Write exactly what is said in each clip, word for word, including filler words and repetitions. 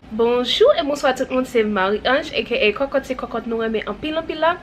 Bonjou e bonswa tout moun, se Marie Ange aka Kòkòt, se kòkòt nou renmen anpil anpil la.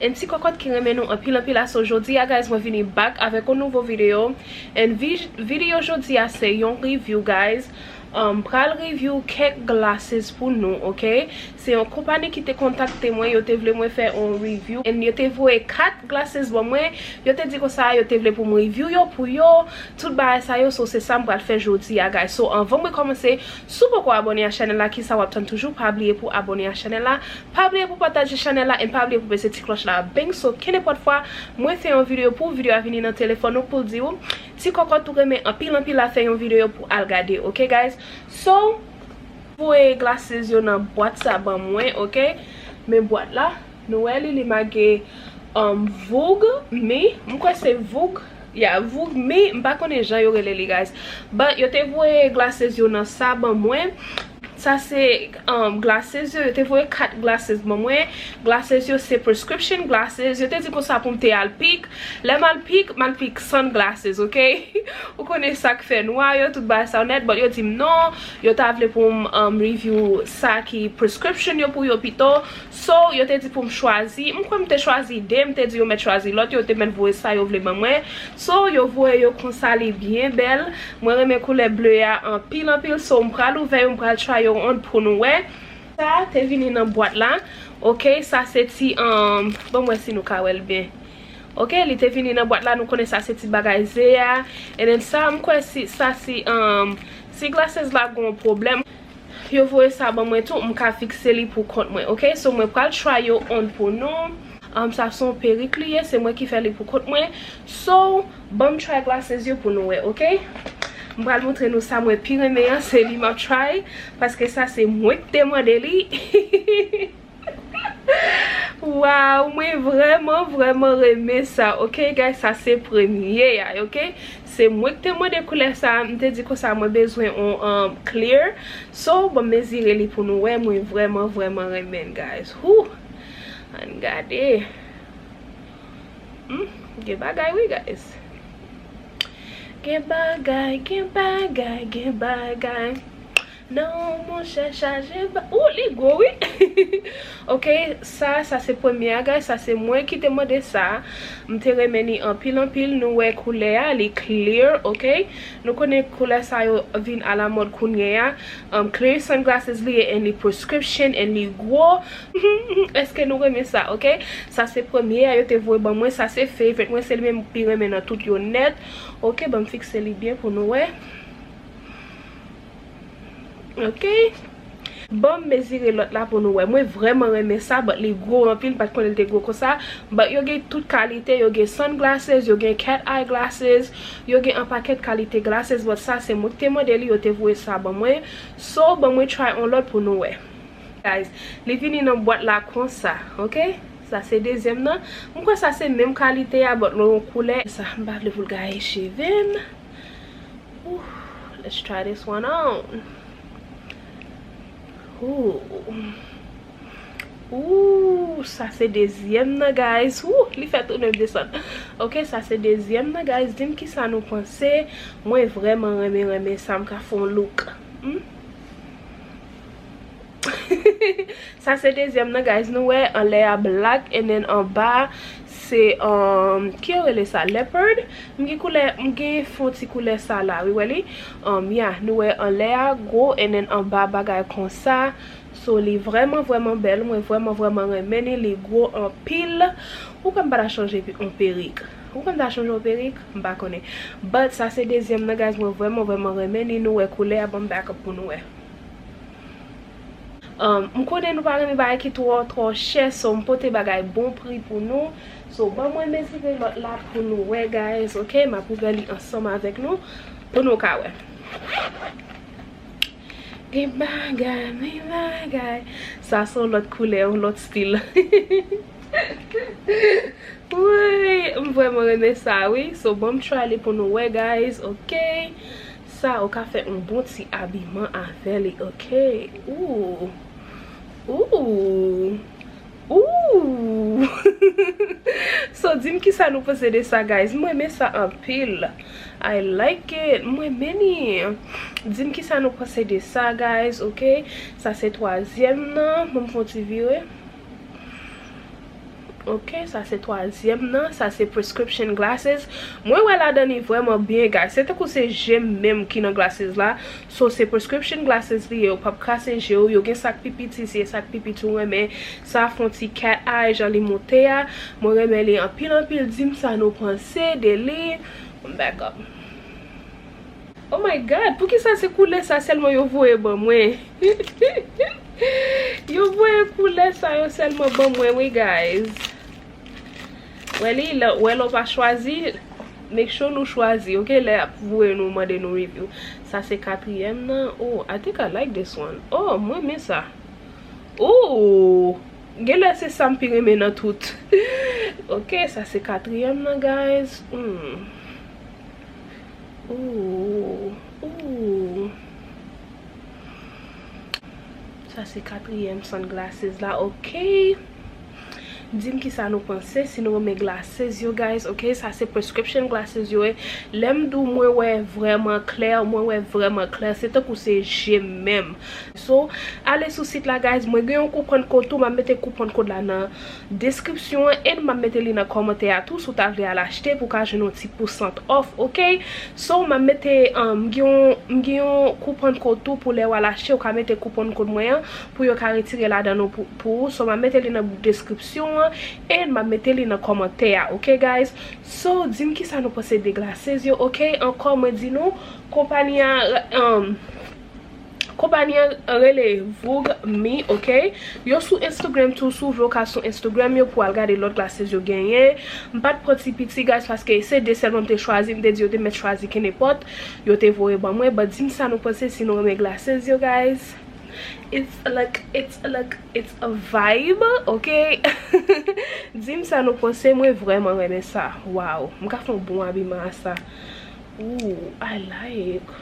And ti kòkòt ki renmen nou anpil anpil la, so jodi a guys, mwen vini back avèk yon nouvo videyo. And vi- videyo jodi a se yon review guys. Um, pral review kèk glasses pou nou, ok? Se yon konpani ki te kontakte mwen, yo te vle mwen fè yon review. And yo te voye kat glasses ban mwen, yo te di konsa yo te vle pou m review yo pou yo, tout bagay sa yo, so se sa m pral fè jodi a guys. So anvan mwen kòmanse, si w poko abòne a chanèl la, kisa w ap tann toujou? Pa bliye pou abòne a chanèl la, pa bliye pou pataje chanèl la, and pa bliye pou peze ti klòch la. Bang, so ke nenpòt fwa mwen fè yon videyo pou w, videyo a vini nan telefòn ou pou l di w, ti kòkòt ou renmen anpil anpil la fè yon videyo pou al gade, ok guys? So, voye glasses yo nan bwat sa ban mwen, ok? Men bwat la, nou wè li, li make um, Vogue Me, m kwè se Vogue, yeah, Vogue Me, m pa konnen jan yo rele li guys. But yo te voye glasses yo nan sa ban mwen. Sa se um, glasses yo, yo te voye kat glasses ban mwen. Glasses yo se prescription glasses. Yo te di konsa pou m te al pik. Lè m al pik, m al pik sunglasses, ok? Ou konnen sa k fè nwa yo, tout bagay sa yo nèt, but yo di m non, yo ta vle pou m um, review sa ki prescription yo pou yo pito. So, yo te di pou m chwazi, m kwè m te chwazi de, m te di yo mèt chwazi lòt, yo te mèt voye sa yo vle ban mwen. So, yo voye yo konsa, li byen bèl. Mwen renmen koulè ble a anpil anpil, so m pral ouvè yo, m pral try yo on pou nou wè. Sa te vini nan bwat la. Ok, sa se ti, um, ban m wè si nou ka wè l byen. Ok, li te vini nan bwat la, nou konnen sa se ti bagay ze a. And then sa, m kwè si, sa si, um, si glasses la gon pwoblèm, yo voye sa ban mwen tou, m ka fikse li pou kont mwen. Ok, so mwen pral try yo on pou nou. Um, sa se yon perik li ye, se mwen ki fè li pou kont mwen. So, ban m try glasses yo pou nou wè, ok? M pral montre nou sa mwen pi renmen an, se li m ap try, paske sa se mwen ki te mande li. Wow, mwen vrèman, vrèman renmen sa, ok, guys? Sa se premye a, ok? Se mwen ki te mande koulè sa, m te di konsa mwen bezwen on um, clear. So, ban m mezire li pou nou wè, mwen vrèman, vrèman renmen l, guys. Whew! Ann gade. Hmm, gen bagay wi, guys. Gen bagay, gen bagay, gen bagay. Non, monchè, chaje ba-, ou, li gwo, wi. Ok, sa, sa se premye a, guys. Sa se mwen ki te mande sa. M te renmen li anpil, anpil. Nou wè koulè a, li clear, ok? Nou konnen koulè sa yo vin alamòd kounye a. Um, clear sunglasses li ye, and li prescription, and li gwo. Èske nou renmen sa, ok? Sa se premye a, yo te voye ban mwen. Sa se favorite mwen, se li menm m pi renmen nan tout yo nèt. Ok, ban m fikse li byen pou nou wè. Ok. Ban m mezire lòt la pou nou wè. Mwen vrèman renmen sa, but li gwo anpil, m pa t konnen l te gwo konsa. But yo gen tout kalite, yo gen sunglasses, yo gen cat eye glasses, yo gen an pakèt kalite glasses, but sa se mwen ki te mande li, yo te voye sa ban mwen. So, ban mwen try on lòt pou nou wè. Guys, li vini nan bwat la konsa, ok? Sa se dezyèm nan. M kwè sa se menm kalite a, but l yon koulè. Sa, m pa vle pou l gaye cheve m. Ooh, let's try this one on. Ooh. Ooh, sa se dezyèm nan, guys. Ooh, li fè tounen desann. Ok, sa se dezyèm nan, guys. Di m kisa nou panse. Mwen vrèman renmen, renmen sa. M ka fè yon look. Hmm? Sa se dezyèm nan, guys. Nou wè anlè a black, and then anba se, um, ki yo rele sa? Leopard. M gen koulè, m gen fon ti koulè sa la, wi, wè li. Um, yeah, nou wè anlè a gwo, and then anba bagay konsa. So, li vrèman, vrèman bèl. Mwen vrèman, vrèman renmen li. Li gwo anpil. Ou kwè m pa ta chanje pi-, yon perik? Ou kwè m ta chanje yon perik? M pa konnen. But sa se dezyèm nan, guys. Mwen vrèman, vrèman renmen li. Nou wè koulè a, ban m back up pou nou wè. Um, m konnen nou pa renmen bagay ki twò, twò chè, so m pote bagay bon pri pou nou. So, ban mwen mezire lòt la pou nou wè, guys, ok? M ap ouvè li ansanm avèk nou, pou nou ka wè. Gen bagay, gen bagay. Sa se yon lòt koulè, yon lòt stil. Woy, m vrèman renmen sa, wi. So, ban m try li pou nou wè, guys, ok? Sa, ou ka fè yon bon ti abiman avè li, ok? Ooh. Ooh. Ooh! So, di m kisa nou panse de sa, guys. Mwen renmen sa anpil. I like it. Mwen renmen li. Di m kisa nou panse de sa, guys, ok? Sa se twazyèm nan. Ban m fè yon ti vire. Ok, sa se twazyèm nan. Sa se prescription glasses. Mwen wè ladan li vrèman byen, guys. Se tankou se je m menm ki nan glasses la. So, se prescription glasses li ye. Yo p ap krase je w. Yo gen sa k pi piti, si e sa k pi piti ou renmen. Sa fè yon ti cat eye, jan li monte a. Mwen renmen li anpil, anpil. Di m sa nou panse de li. Back up. Oh my God, poukisa se koulè sa sèlman yo voye ban mwen? Yo voye koulè sa yo sèlman ban mwen, wi, guys. Wè li, lè, wè lè w pa chwazi, make sure nou chwazi, ok? Lè y ap voye nou, mande nou review. Sa se katriyèm nan. Oh, I think I like this one. Oh, mwen renmen sa. Oh, genlè se sa m pi renmen nan tout. Ok, sa se katriyèm nan, guys. Hmm. Ooh, ooh. Sa se katriyèm sunglasses la, ok. Di m kisa nou panse, si nou renmen glasses yo, guys, ok. Sa se prescription glasses yo ye. Lè m di w mwen wè vrèman klè, mwen wè vrèman klè. Se tankou se je m menm. So, ale sou sit la, guys. Mwen gen yon coupon code tou, m ap mete coupon code la nan description an, and m ap mete li nan kòmantè a tou, si w ta vle al achte pou w ka jwenn yon ti pousan off, ok? So, m ap mete, um, m gen yon, m gen yon coupon code tou pou lè w al achte, ou ka mete coupon code mwen an pou yo ka retire ladan nou pou, pou ou. So, m ap mete li nan description an, and m ap mete li nan kòmantè a, ok, guys? So, di m kisa nou panse de glasses yo, ok? Ankò, mwen di nou, konpayi a, um, Konpayi an rele Vogue Me, ok? Yo sou Instagram tou, si w vle w ka sou Instagram yo pou w al gade lòt glasses yo genyen. M pa t pran ti piti, guys, paske se de sèlman m te chwazi, m te di yo te mèt chwazi kenenpòt. Yo te voye ban mwen, but di m sa nou panse, si nou renmen glasses yo, guys. It's a look, it's a look, it's a vibe, ok? Di m sa nou panse, mwen vrèman renmen sa. Wow, m ka fè yon bon abiman a sa. Ooh, I like.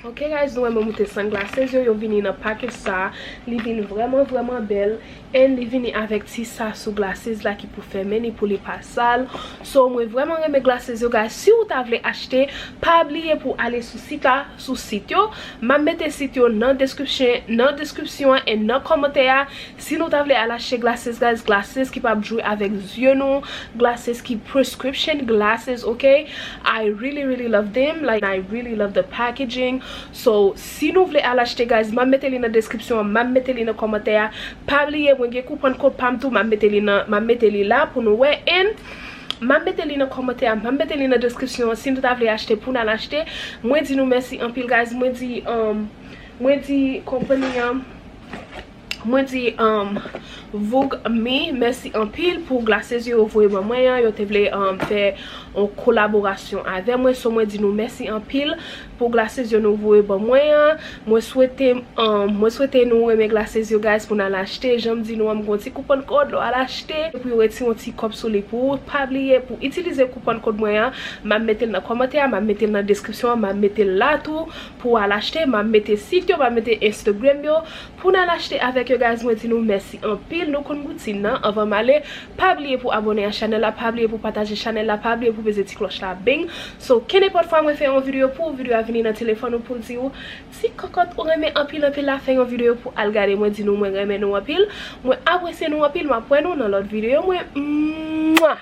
Ok, guys, nou wè mwen moute sunglasses yo, yo vini nan package sa. Li vin vrèman, vrèman bèl. And li vini avèk ti sa sou glasses la ki pou fèmen li pou li pa sal. So, mwen vrèman renmen glasses yo, guys. Si w ta vle achte, pa bliye pou ale sou sit la, sou sit yo. M ap mete sit yo nan description, nan description an and nan kòmantè a. Si nou ta vle al achte glasses, guys, glasses ki p ap jwe avèk zye nou, glasses ki prescription glasses, ok? I really, really love them, like, I really love the packaging. So, si nou vle al achte, guys, m ap mete li nan description an, m ap mete li nan kòmantè a. Pa bliye, mwen gen coupon code pa m tou, m ap mete li nan, m ap mete li la pou nou wè, and m ap mete li nan kòmantè a, m ap mete li nan description an, si nou ta vle achte pou n al achte. Mwen di nou mèsi anpil, guys, mwen di, um, mwen di konpayi an, Mwen di, um, Vogue Me, mèsi anpil pou glasses yo yo voye ban mwen an. Yo te vle, um, fè yon kolaborasyon avè mwen. So, mwen di nou mèsi anpil pou glasses yo nou voye ban mwen an. Mwen swete, um, mwen swete nou renmen glasses yo, guys, pou n al achte. Jan m di nou an, m gen yon ti coupon code lè w al achte. Pou yo retire yon ti kòb sou li pou ou. Pa bliye pou itilize coupon code mwen an. M ap mete l nan kòmantè a, m ap mete l nan description an, m ap mete l la tou pou w al achte. M ap mete sit yo, m ap mete Instagram yo. Pou n al achte avèk yo, guys, mwen di nou mèsi anpil. Nou konn woutine nan, anvan m ale, pa bliye pou abòne a chanèl la, pa bliye pou pataje chanèl la, pa bliye pou peze ti klòch la, bing. So, kenenpòt fwa mwen fè yon videyo pou ou, videyo a vini nan telefòn ou pou l di ou, ti kòkòt ou renmen anpil, anpil la, fè yon videyo pou al gade. Mwen di nou, mwen renmen nou anpil. Mwen apresye nou anpil, m ap wè nou nan lòt videyo mwen. Mwa!